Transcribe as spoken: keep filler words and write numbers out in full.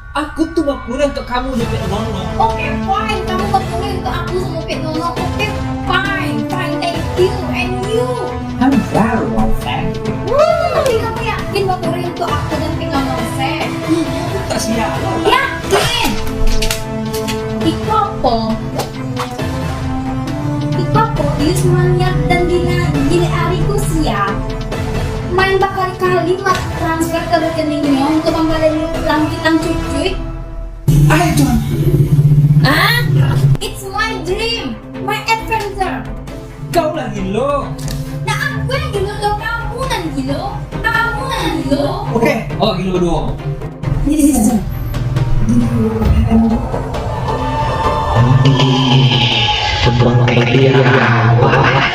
Aku tu bakureh untuak kamu dek Pek Nono. Oke, fine. Kamu bakureh untuak aku samo Pek Nono. Oke, fine. Fine, thank you. And you? I'm very well, thank you. Tapi kamu yakin bakureh untuak aku dan Pek Nono, Sep? Iya, aku tak siap lah. Yakin? Iko apo? Iko apo? Yus Maniak dan Dina Gili Ariku siap. Main bakali-kali mas transfer ke rekeningnyo untuak mambayar utang pitang cucuik. Ai Tuhan, Ah, it's my dream, my adventure. Kau lah gilo. Nah, aku yang gilo, lo kamu nan gilo, kamu nan gilo. Oke. Oh, gilo kedua. Pembuang idea awak.